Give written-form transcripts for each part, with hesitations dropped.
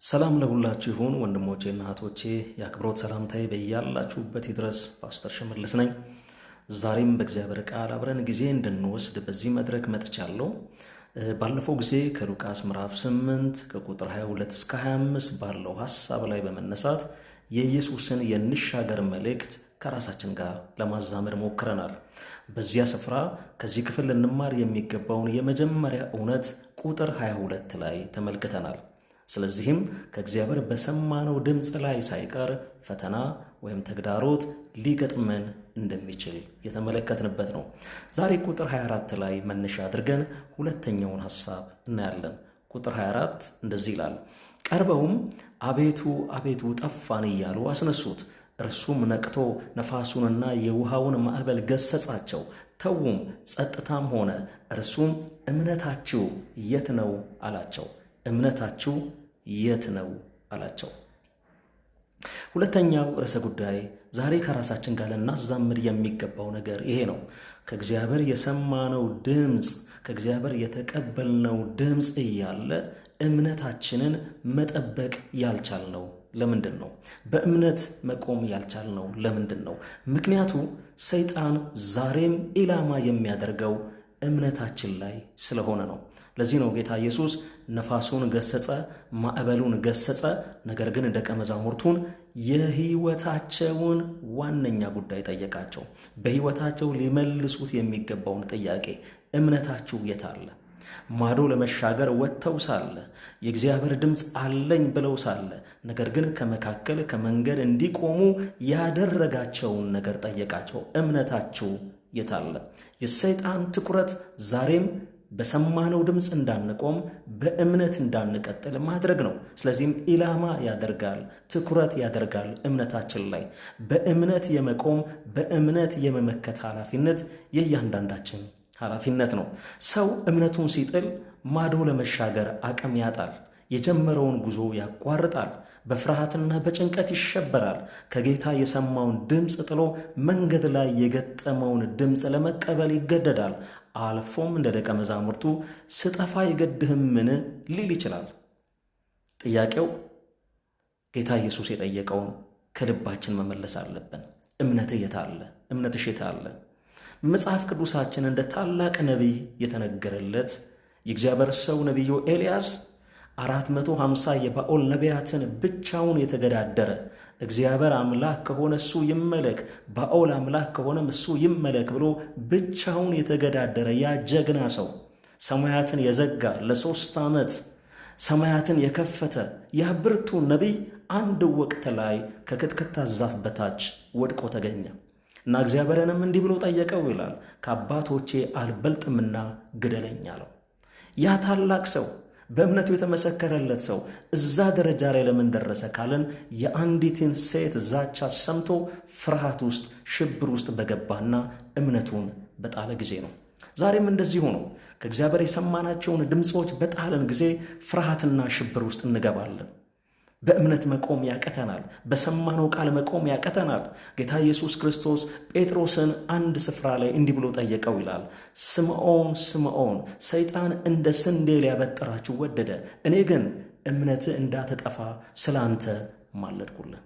ሰላም ለሁላችሁ ይሁን ወንድሞቼና እህቶቼ፣ የአክብሮት ሰላምታዬ በያላችሁበት ይድረስ። ፓስተር ሽመልስ ነኝ። ዛሬም በእግዚአብሔር ቃል አብረን ጊዜ እንድንወስድ በዚህ መድረክ መጥቻለሁ። ባለፈው ጊዜ ከሉቃስ ምዕራፍ 8 ከቁጥር 22 እስከ 25 ባለው ሐሳብ ላይ በመነሳት የኢየሱስን የንሻገር መልእክት ከራሳችን ጋር ለማዛመድ ሞክረናል። በዚያ ስፍራ ከዚህ ክፍል ልንማር የሚገባውን የመጀመሪያ እውነት ቁጥር 22 ላይ ተመልክተናል። ስለዚህም ከእግዚአብሔር በሰማነው ድምፅ ላይ ሳይቀር ፈተና ወይም ተግዳሮት ሊገጥመን እንደሚችል የተመለከትንበት ነው። ዛሬ ቁጥር 24 ላይ መነሻ አድርገን ሁለተኛውን ሐሳብ እናያለን። ቁጥር 24 እንደዚህ ይላል፣ ቀርበውም አቤቱ አቤቱ ጠፋን እያሉ አስነሱት። እርሱም ነቅቶ ነፋሱንና የውሃውን ማዕበል ገሰጻቸው፣ ተዉም፣ ጸጥታም ሆነ። እርሱም እምነታችሁ የት ነው አላቸው። እምነታችሁ የት ነው አላቸው። ሁለተኛው ርዕሰ ጉዳይ ዛሬ ከራሳችን ጋር ልናዛምድ የሚገባው ነገር ይሄ ነው። ከእግዚአብሔር የሰማነው ድምፅ፣ ከእግዚአብሔር የተቀበልነው ድምፅ እያለ እምነታችንን መጠበቅ ያልቻልነው ለምንድን ነው? በእምነት መቆም ያልቻልነው ለምንድን ነው? ምክንያቱ ሰይጣን ዛሬም ኢላማ የሚያደርገው እምነታችን ላይ ስለሆነ ነው። ለዚህ ነው ጌታ ኢየሱስ ነፋሱን ገሰጸ፣ ማዕበሉን ገሰጸ። ነገር ግን ደቀ መዛሙርቱን የሕይወታቸውን ዋነኛ ጉዳይ ጠየቃቸው። በሕይወታቸው ሊመልሱት የሚገባውን ጥያቄ እምነታችሁ የት አለ? ማዶ ለመሻገር ወጥተው ሳለ፣ የእግዚአብሔር ድምፅ አለኝ ብለው ሳለ፣ ነገር ግን ከመካከል ከመንገድ እንዲቆሙ ያደረጋቸውን ነገር ጠየቃቸው። እምነታችሁ የት አለ? የሰይጣን ትኩረት ዛሬም በሰማነው ድምፅ እንዳንቆም፣ በእምነት እንዳንቀጥል ማድረግ ነው። ስለዚህም ኢላማ ያደርጋል፣ ትኩረት ያደርጋል እምነታችን ላይ። በእምነት የመቆም፣ በእምነት የመመከት ኃላፊነት የእያንዳንዳችን ኃላፊነት ነው። ሰው እምነቱን ሲጥል ማዶ ለመሻገር አቅም ያጣል። የጀመረውን ጉዞ ያቋርጣል። በፍርሃትና በጭንቀት ይሸበራል። ከጌታ የሰማውን ድምፅ ጥሎ መንገድ ላይ የገጠመውን ድምፅ ለመቀበል ይገደዳል። አልፎም እንደ ደቀ መዛሙርቱ ስጠፋ አይገድህምን ሊል ይችላል። ጥያቄው ጌታ ኢየሱስ የጠየቀውን ከልባችን መመለስ አለብን። እምነትህ የት አለ? እምነትሽ የት አለ? መጽሐፍ ቅዱሳችን እንደ ታላቅ ነቢይ የተነገረለት የእግዚአብሔር ሰው ነቢዩ ኤልያስ 450 የባኦል ነቢያትን ብቻውን የተገዳደረ፣ እግዚአብሔር አምላክ ከሆነ እሱ ይመለክ፣ ባኦል አምላክ ከሆነም እሱ ይመለክ ብሎ ብቻውን የተገዳደረ ያ ጀግና ሰው፣ ሰማያትን የዘጋ፣ ለ3 ዓመት ሰማያትን የከፈተ ያ ብርቱ ነቢይ አንድ ወቅት ላይ ከክትክታ ዛፍ በታች ወድቆ ተገኘ እና እግዚአብሔርንም እንዲህ ብሎ ጠየቀው ይላል፣ ከአባቶቼ አልበልጥምና ግደለኝ አለው። ያ ታላቅ ሰው፣ በእምነቱ የተመሰከረለት ሰው እዛ ደረጃ ላይ ለምን ደረሰ ካልን የአንዲትን ሴት ዛቻ ሰምቶ ፍርሃት ውስጥ፣ ሽብር ውስጥ በገባና እምነቱን በጣለ ጊዜ ነው። ዛሬም እንደዚህ ሆኖ ከእግዚአብሔር የሰማናቸውን ድምፆች በጣለን ጊዜ ፍርሃትና ሽብር ውስጥ እንገባለን። በእምነት መቆም ያቀተናል። በሰማነው ቃል መቆም ያቀተናል። ጌታ ኢየሱስ ክርስቶስ ጴጥሮስን አንድ ስፍራ ላይ እንዲህ ብሎ ጠየቀው ይላል። ስምዖን ስምዖን፣ ሰይጣን እንደ ስንዴ ሊያበጥራችሁ ወደደ፣ እኔ ግን እምነትህ እንዳትጠፋ ስለ አንተ ማለድኩልህ።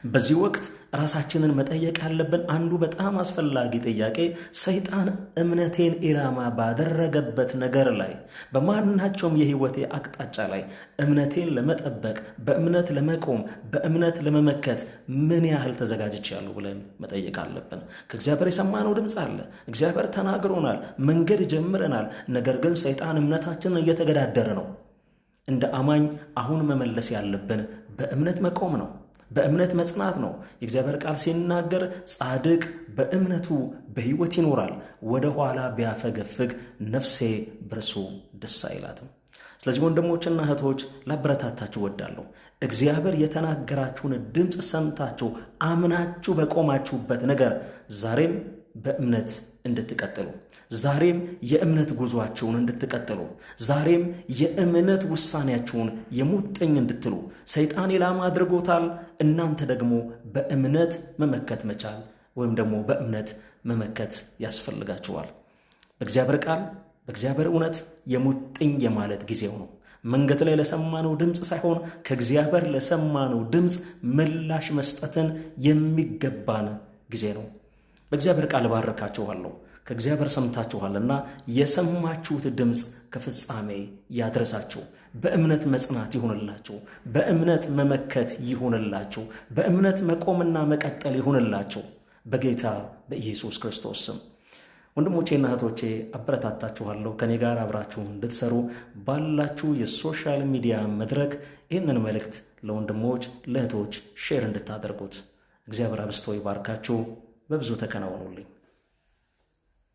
በዚህ ወቅት ራሳችንን መጠየቅ ያለብን አንዱ በጣም አስፈላጊ ጥያቄ ሰይጣን እምነቴን ኢላማ ባደረገበት ነገር ላይ፣ በማናቸውም የሕይወቴ አቅጣጫ ላይ እምነቴን ለመጠበቅ፣ በእምነት ለመቆም፣ በእምነት ለመመከት ምን ያህል ተዘጋጅቻለሁ ብለን መጠየቅ አለብን። ከእግዚአብሔር የሰማነው ድምፅ አለ። እግዚአብሔር ተናግሮናል፣ መንገድ ጀምረናል። ነገር ግን ሰይጣን እምነታችንን እየተገዳደረ ነው። እንደ አማኝ አሁን መመለስ ያለብን በእምነት መቆም ነው። በእምነት መጽናት ነው። የእግዚአብሔር ቃል ሲናገር ጻድቅ በእምነቱ በሕይወት ይኖራል፣ ወደ ኋላ ቢያፈገፍግ ነፍሴ በእርሱ ደስ አይላትም። ስለዚህ ወንድሞችና እህቶች ላበረታታችሁ እወዳለሁ። እግዚአብሔር የተናገራችሁን ድምፅ ሰምታችሁ አምናችሁ በቆማችሁበት ነገር ዛሬም በእምነት እንድትቀጥሉ፣ ዛሬም የእምነት ጉዟችሁን እንድትቀጥሉ፣ ዛሬም የእምነት ውሳኔያችሁን የሙጥኝ እንድትሉ። ሰይጣን ኢላማ አድርጎታል። እናንተ ደግሞ በእምነት መመከት መቻል ወይም ደግሞ በእምነት መመከት ያስፈልጋችኋል። በእግዚአብሔር ቃል፣ በእግዚአብሔር እውነት የሙጥኝ የማለት ጊዜው ነው። መንገድ ላይ ለሰማነው ድምፅ ሳይሆን ከእግዚአብሔር ለሰማነው ድምፅ ምላሽ መስጠትን የሚገባን ጊዜ ነው። በእግዚአብሔር ቃል ባረካችኋለሁ። ከእግዚአብሔር ሰምታችኋልና የሰማችሁት ድምፅ ከፍጻሜ ያድረሳችሁ። በእምነት መጽናት ይሁንላችሁ። በእምነት መመከት ይሁንላችሁ። በእምነት መቆምና መቀጠል ይሁንላችሁ በጌታ በኢየሱስ ክርስቶስ ስም። ወንድሞቼና እህቶቼ አበረታታችኋለሁ። ከኔ ጋር አብራችሁ እንድትሰሩ ባላችሁ የ social media መድረክ ይህንን መልእክት ለወንድሞች ለእህቶች share እንድታደርጉት። እግዚአብሔር አብዝቶ ይባርካችሁ። በብዙ ተከናወኑልኝ።